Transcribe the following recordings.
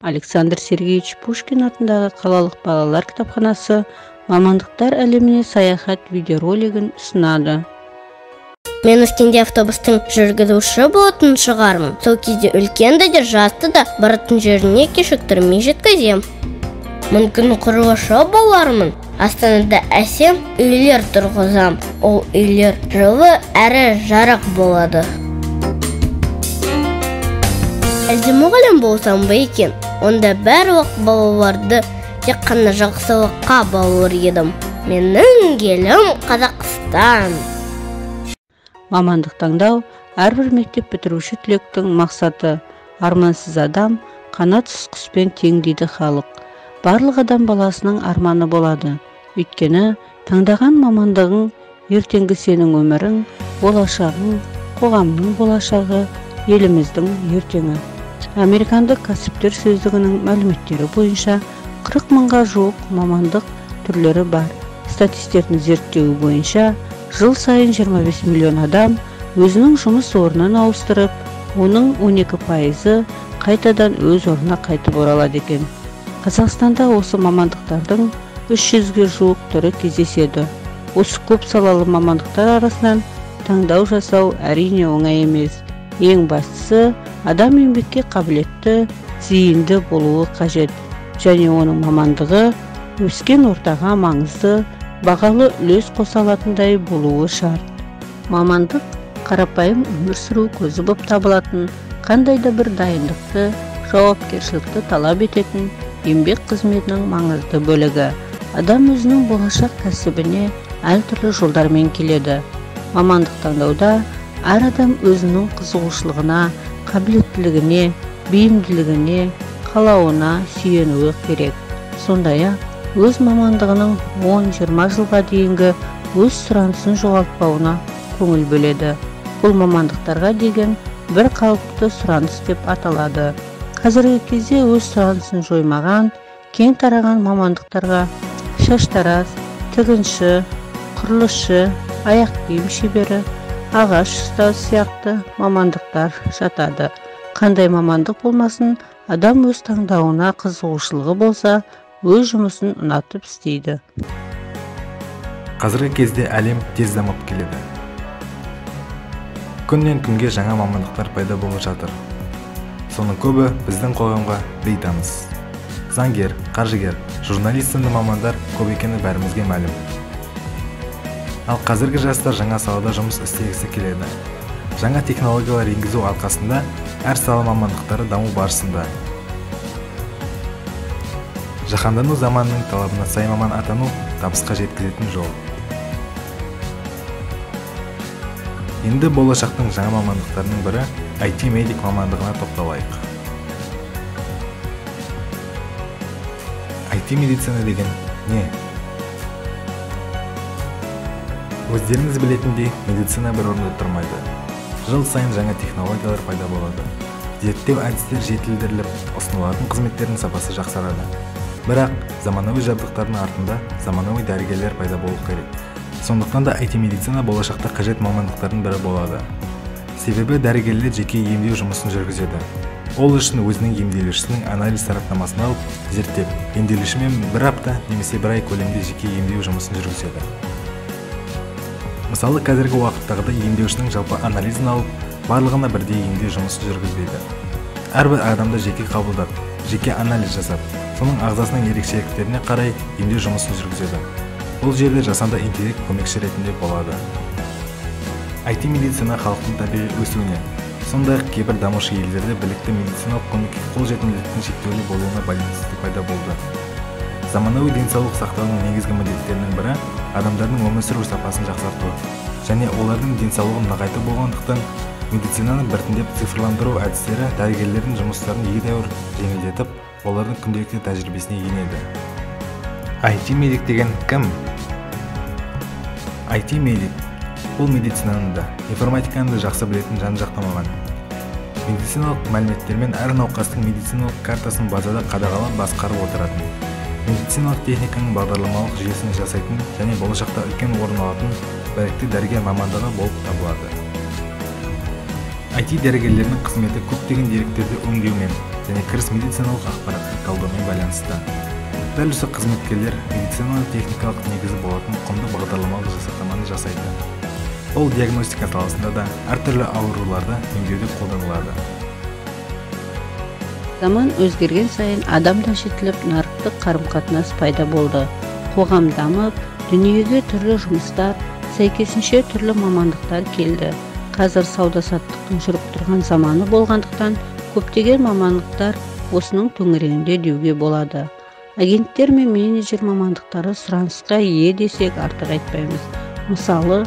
Александр Сергеевич Пушкин атындағы қалалық балалар кітапханасы мамандықтар әлеміне саяхат видеоролигін ұсынады. Мен өскенде автобустың жүргізуші болатын шығармын. Сол кезде үлкенді де жасты да баратын жеріне кешіктірмей жеткізем. Мүмкін құрылысшы болармын. Астанада әсем үйлер тұрғызам. Ол үйлер жылы әрі жарық болады. Әлде мұғалім болсам ба екен? Онда барлық балаларды тек қана жақсылыққа баулыр едім. Менің елім Қазақстан. Мамандық таңдау әрбір мектеп бітіруші түлектің мақсаты. Армансыз адам қанатсыз құспен тең дейді халық. Барлық адам баласының арманы болады. Өйткені таңдаған мамандығың ертеңгі сенің өмірің, болашағың, қоғамның болашағы, еліміздің ертеңі. Американдық кәсіптер сөздігінің мәліметтері бойынша 40 мыңға жуық мамандық түрлері бар. Статистердің зерттеуі бойынша жыл сайын 25 миллион адам өзінің жұмыс орнын ауыстырып, оның 12%-ы қайтадан өз орнына қайтып оралады екен. Қазақстанда осы мамандықтардың 300-ге жуық түрі кездеседі. Осы көп салалы мамандықтар арасынан таңдау жасау әрине оңай емес. Ең бастысы, адам еңбекке қабілетті, зейінді болуы қажет және оның мамандығы өскен ортаға маңызды, бағалы үлес қоса алатындай болуы шарт. Мамандық қарапайым өмір сүру көзі боп табылатын, қандай да бір дайындықты, жауапкершілікті талап ететін еңбек қызметінің маңызды бөлігі. Адам өзінің болашақ кәсібіне әртүрлі жолдармен келеді. Мамандық таңдауда әр адам өзінің қызығушылығына, қабілеттілігіне, бейімділігіне, қалауына сүйенуі керек. Сондай-ақ, өз мамандығының 10-20 жылға дейінгі өз сұранысын жоғалтпауына көңіл бөледі. Бұл мамандықтарға деген бір қалыпты сұраныс деп аталады. Қазіргі кезде өз сұранысын жоймаған, кең тараған мамандықтарға шаштараз, тігінші, құрылысшы, аяқ киім шебері, ағаш ұстаз сияқты мамандықтар жатады. Қандай мамандық болмасын, адам өз таңдауына қызығушылығы болса, өз жұмысын ұнатып істейді. Қазіргі кезде әлем тез дамып келеді. Күннен күнге жаңа мамандықтар пайда болып жатыр. Соның көбі біздің қоғамға бейтаныс. Заңгер, қаржыгер, журналист сынды мамандар көп екені бәрімізге мәлім. Ал қазіргі жастар жаңа салада жұмыс істегісі келеді. Жаңа технологиялар енгізу арқасында әр сала мамандықтары даму барысында. Жаһандану заманының талабына сай маман атану табысқа жеткізетін жол. Енді болашақтың жаңа мамандықтарының бірі IT-медик мамандығына тоқталайық. IT-медицина деген не? Өздеріңіз білетіндей, медицина бір орында тұрмайды. Жыл сайын жаңа технологиялар пайда болады. Зерттеу әдістер жетілдіріліп, ұсынылатын қызметтердің сапасы жақсарады. Бірақ заманауи жабдықтардың артында заманауи дәрігерлер пайда болу керек. Сондықтан да IT-медицина болашақта қажет мамандықтардың бірі болады. Себебі дәрігерлер жеке емдеу жұмысын жүргізеді. Ол үшін өзінің емделушісінің анализ сараптамасын алып, зерттеп, емделушімен бір апта немесе бір ай көлемінде жеке емдеу жұмысын жүргізеді. Мысалы, қазіргі уақыттағыдай емдеушінің жалпы анализін алып, барлығына бірдей емдеу жұмысын жүргізбейді. Әрбір адамды жеке қабылдап, жеке анализ жасап, соның ағзасының ерекшеліктеріне қарай емдеу жұмысын жүргізеді. Бұл жерде жасанды интеллект көмекші ретінде болады. IT-медицина халықтың табиғи өсуіне, сондай-ақ кейбір дамушы елдерде білікті медициналық көмекке қолжетімділіктің шектеулі болуына байланысты пайда болды. Заманауи денсаулық сақтаудың негізгі міндеттерінің бірі адамдардың өмір сүру сапасын жақсарту және олардың денсаулығын нығайту болғандықтан, медицинаны біртіндеп цифрландыру әдістері дәрігерлердің жұмыстарын едәуір жеңілдетіп, олардың күнделікті тәжірибесіне енеді. IT-медик деген кім? IT-медик бұл медицинаны да, информатиканы да жақсы білетін жан-жақты маман. Медициналық мәліметтермен әр науқастың медициналық картасын базада қадағалап басқарып отыратын, медициналық техниканың бағдарламалық жүйесін жасайтын және болашақта үлкен орын алатын білікті дәрігер мамандығы болып табылады. IT дәрігерлерінің қызметі көптеген деректерді өңдеумен, және кіріс медициналық ақпаратты талдаумен байланысты. Дәл осы қызметкерлер медициналық техникалық негізі болатын құнды бағдарламалық жасақтаманы жасайды. Ол диагностика саласында да әртүрлі ауруларды емдеуде қолданылады. Заман өзгерген сайын адам да жетіліп, нарықтық қарым-қатынас пайда болды. Қоғам дамып, дүниеге түрлі жұмыстар, сәйкесінше түрлі мамандықтар келді. Қазір сауда-саттықтың жүріп тұрған заманы болғандықтан көптеген мамандықтар осының төңірегінде деуге болады. Агенттер мен менеджер мамандықтары сұранысқа ие десек артық айтпаймыз. Мысалы,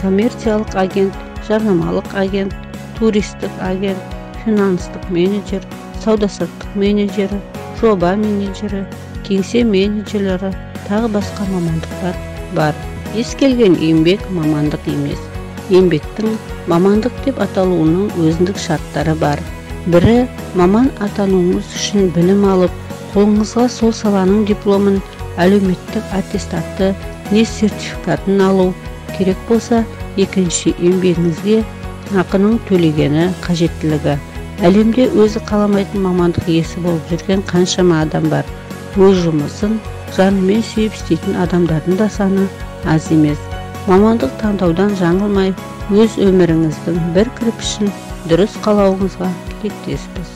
коммерциялық агент, жарнамалық агент, туристік агент, финанстық менеджер, сауда-саттық менеджері, жоба менеджері, кеңсе менеджерлері, тағы басқа мамандықтар бар. Кез келген еңбек мамандық емес. Еңбектің мамандық деп аталуының өзіндік шарттары бар. Бірі, маман атануыңыз үшін білім алып, қолыңызға сол саланың дипломын, әлеуметтік аттестатты, не сертификатын алу керек болса, екінші, еңбегіңізге ақының төлегені қажеттілігі. Әлемде өзі қаламайтын мамандық иесі болып жүрген қаншама адам бар. Өз жұмысын жанымен сүйіп істейтін адамдардың да саны аз емес. Мамандық таңдаудан жаңылмай, өз өміріңіздің бір кірпішін дұрыс қалауыңызға тілектеспіз.